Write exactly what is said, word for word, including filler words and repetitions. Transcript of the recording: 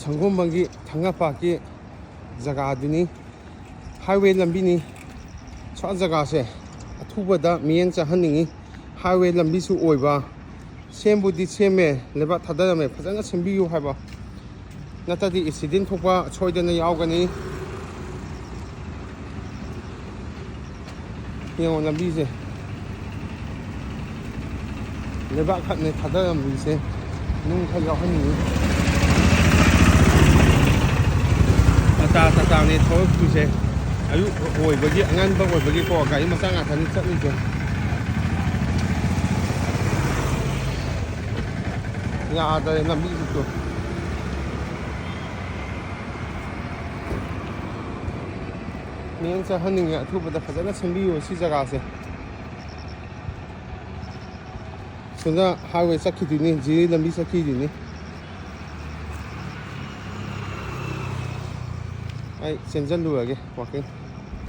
ꯁꯪꯒꯣꯝꯕꯝꯒꯤ ꯊꯥꯡꯒꯄꯥꯠꯀꯤ ꯖꯒꯥꯗꯨꯅꯤ꯫ Highway ꯂꯝꯕꯤꯅꯤ꯫ ꯁ꯭ꯋꯥꯏ ꯖꯒꯥꯁꯦ ꯑꯊꯨꯕꯗ ꯃꯤꯠꯌꯦꯡ ꯆꯪꯍꯟꯅꯤꯡꯉꯤ꯫ Highway ꯂꯝꯕꯤꯁꯨ ꯑꯣꯏꯕ꯫ ꯁꯦꯝꯕꯨꯗꯤ ꯁꯦꯝꯃꯦ, ꯂꯩꯕꯥꯛ ꯊꯥꯗꯔꯝꯃꯦ, ꯐꯖꯅ ꯁꯦꯝꯕꯤꯌꯨ ꯍꯥꯏꯕ, ꯅꯠꯇ꯭ꯔꯗꯤ accident ꯊꯣꯛꯄ ꯁꯣꯏꯗꯅ ꯌꯥꯎꯒꯅꯤ꯫ ꯌꯦꯡꯉꯣ ꯂꯝꯕꯤꯁꯦ, ꯂꯩꯕꯥꯛ ꯈꯛꯅꯦ ꯊꯥꯗꯔꯝꯃꯤꯁꯦ, ꯅꯨꯡ ꯈꯔ ꯌꯥꯎꯍꯟꯅꯤꯡꯉꯤ꯫ ꯇꯇꯥ ꯇꯇꯥꯅꯦ ꯊꯧꯔꯛꯇꯣꯏꯁꯦ꯫ ꯑꯌꯨꯛ ꯑꯣꯏꯕꯒꯤ, ꯑꯉꯟꯕ ꯑꯣꯏꯕꯒꯤꯀꯣ, ꯒꯥꯔꯤ ꯃꯆꯥ ꯉꯥꯛꯇꯅꯤ ꯆꯠꯂꯤꯁꯦ꯫ ꯌꯥꯗꯔꯦ ꯂꯝꯕꯤꯁꯤꯁꯨ꯫ ꯃꯤꯠꯌꯦꯡ ꯆꯪꯍꯟꯅꯤꯡꯉꯦ, ꯑꯊꯨꯕꯗ ꯐꯖꯅ ꯁꯦꯝꯕꯤꯌꯨ ꯁꯤ ꯖꯒꯥꯁꯦ꯫ ꯁꯣꯝꯗ highway ꯆꯠꯈꯤꯗꯣꯏꯅꯤ, ꯖꯤꯔꯤ ꯂꯝꯕꯤ ꯆꯠꯈꯤꯗꯣꯏꯅꯤ꯫ ꯑꯩ ꯆꯦꯟꯖꯜꯂꯨꯔꯒꯦ walking꯫